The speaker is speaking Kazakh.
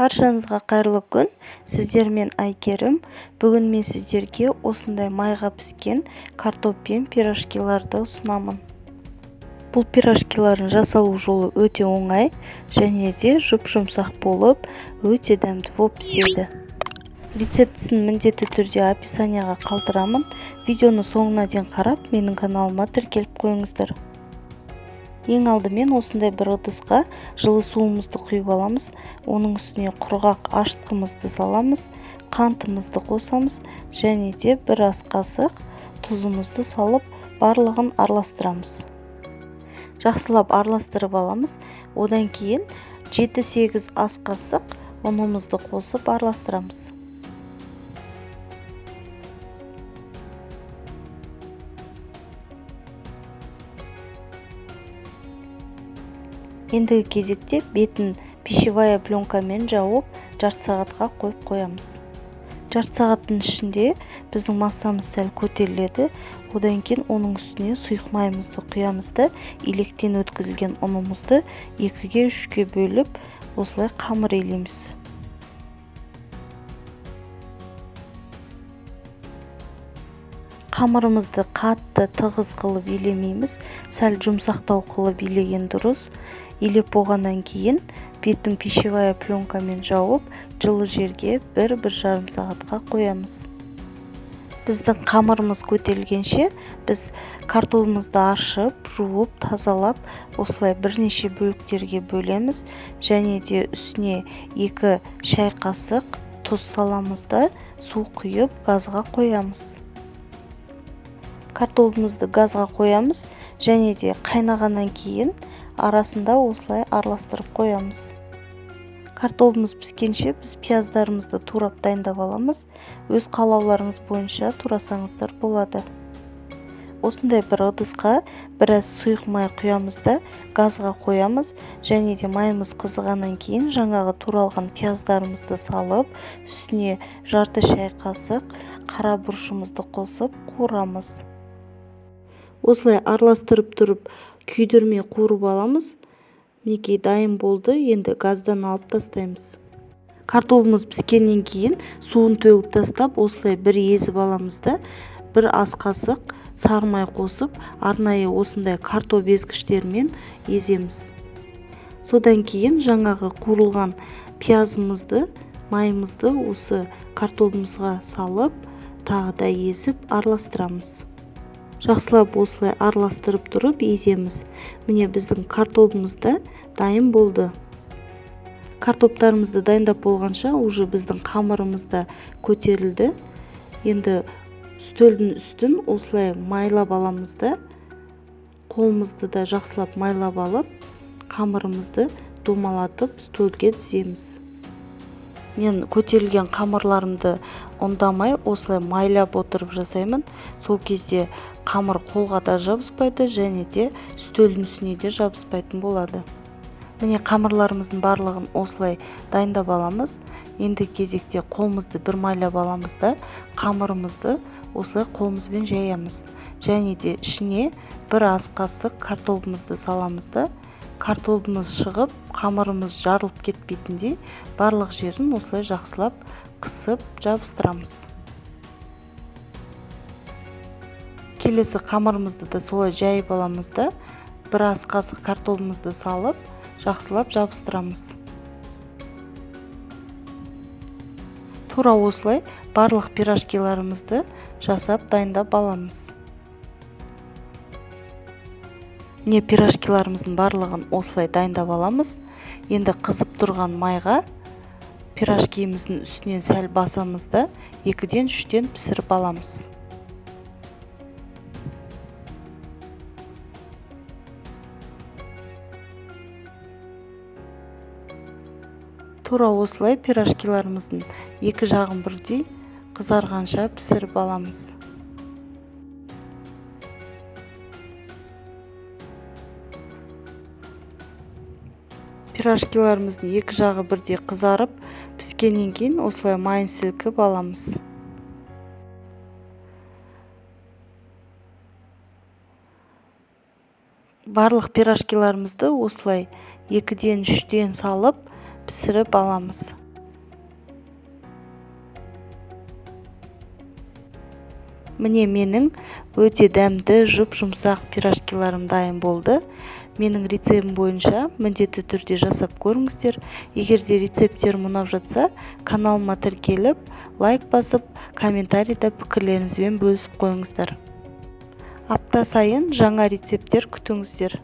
Баршаңызға қайырлы күн. Сіздермен Әйгерім. Бүгін мен сіздерге осындай майға піскен картоппен пирожкиларды ұсынамын. Бұл пирожкилардың жасалу жолы өте оңай және де жұп-жұмсақ болып, өте дәмді болып піседі. Рецептісін міндетті түрде описанияға қалдырамын. Видеоны соңына дейін қарап, менің каналыма тіркеліп қойыңыздар. Ең алдымен осындай бір ыдысқа жылы суымызды құйып аламыз. Оның үстіне құрғақ ашытқымызды саламыз, қантымызды қосамыз және де бір ас қасық тұзымызды салып, барлығын араластырамыз. Жақсылап араластырып аламыз. Одан кейін 7-8 ас қасық ұнымызды қосып араластырамыз. Ендігі кезекте бетін пищевая пленкамен жауып, жарты сағатқа қойып қоямыз. Жарты сағаттың ішінде біздің массамыз сәл көтеріледі. Одан кейін оның үстіне сұйық майымызды құямыз да, електен өткізілген ұнымызды 2-ге 3-ке бөліп, осылай қамыр илейміз. Қамырымызды қатты тығыз қылып илемейміз, сәл жұмсақтау қылып илеген дұрыс. Илеп болғаннан кейін бетін пищевая пленкамен жауып, жылы жерге бір жарым сағатқа қоямыз. Біздің қамырымыз көтерілгенше біз картопымызды аршып, жуып, тазалап, осылай бірнеше бөліктерге бөлеміз және де үстіне 2 шай қасық тұз саламыз да, су құйып газға қоямыз. Картопымызды газға қоямыз және де қайнағаннан кейін арасында осылай араластырып қоямыз. Картопымыз піскенше біз пияздарымызды турап дайындап аламыз. Өз қалауларыңыз бойынша турасаңыздар болады. Осындай бір ыдысқа біраз сұйық май құямыз да, газға қоямыз және де майымыз қызығаннан кейін жаңағы туралған пияздарымызды салып, үстіне жарты шай қасық қара бұрышымызды қосып қуырамыз. Осылай араластырып тұрып күйдірмей қуырып аламыз. Мінекей дайын болды. Енді газдан алып тастаймыз. Картопымыз піскеннен кейін суын төгіп тастап, осылай бір езіп аламыз да, бір ас қасық сары май қосып, арнайы осындай картоп езгіштермен еземіз. Содан кейін жаңағы қуырылған пиязымызды, майымызды осы картобымызға салып, тағы да езіп араластырамыз. Жақсылап осылай араластырып тұрып еземіз. Міне біздің картобымыз да дайын болды. Картоптарымызды дайындап болғанша уже біздің қамырымыз да көтерілді. Енді үстелдің үстін осылай майлап аламыз да, қолымызды да жақсылап майлап алып, қамырымызды домалатып үстелге тіземіз. Мен көтерілген қамырларымды ұндамай осылай майлап отырып жасаймын. Сол кезде қамыр қолға да жабыспайды және де үстелдің үстіне де жабыспайтын болады. Міне қамырларымыздың барлығын осылай дайындап аламыз. Енді кезекте қолымызды бір майлап аламыз да, қамырымызды осылай қолымызбен жаямыз. Және де ішіне бір ас қасық картобымызды саламыз да, картобымыз шығып, қамырымыз жарылып кетпейтіндей барлық жерін осылай жақсылап қысып жабыстырамыз. Келесі қамырымызды да солай жайып аламыз да, бір ас қасық картобымызды салып, жақсылап жабыстырамыз. Тура осылай барлық пирожкиларымызды жасап дайындап аламыз. Міне пирожкиларымыздың барлығын осылай дайындап аламыз. Енді қызып тұрған майға пирожкиіміздің үстінен сәл басамыз да, 2-ден 3-тен пісіріп аламыз. Тура осылай пирожкиларымыздың екі жағын бірдей қызарғанша пісіріп аламыз. Пирожкиларымыздың екі жағы бірдей қызарып, піскеннен кейін осылай майын сілкіп аламыз. Барлық пирожкиларымызды осылай 2-ден 3-тен салып пісіріп аламыз. Міне, менің өте дәмді, жұп-жұмсақ пирожкиларым дайын болды. Менің рецептім бойынша міндетті түрде жасап көріңіздер. Егер де рецепттерім ұнап жатса, каналыма тіркеліп, лайк басып, комментарийда пікірлеріңізбен бөлісіп қойыңыздар. Апта сайын жаңа рецепттер күтіңіздер.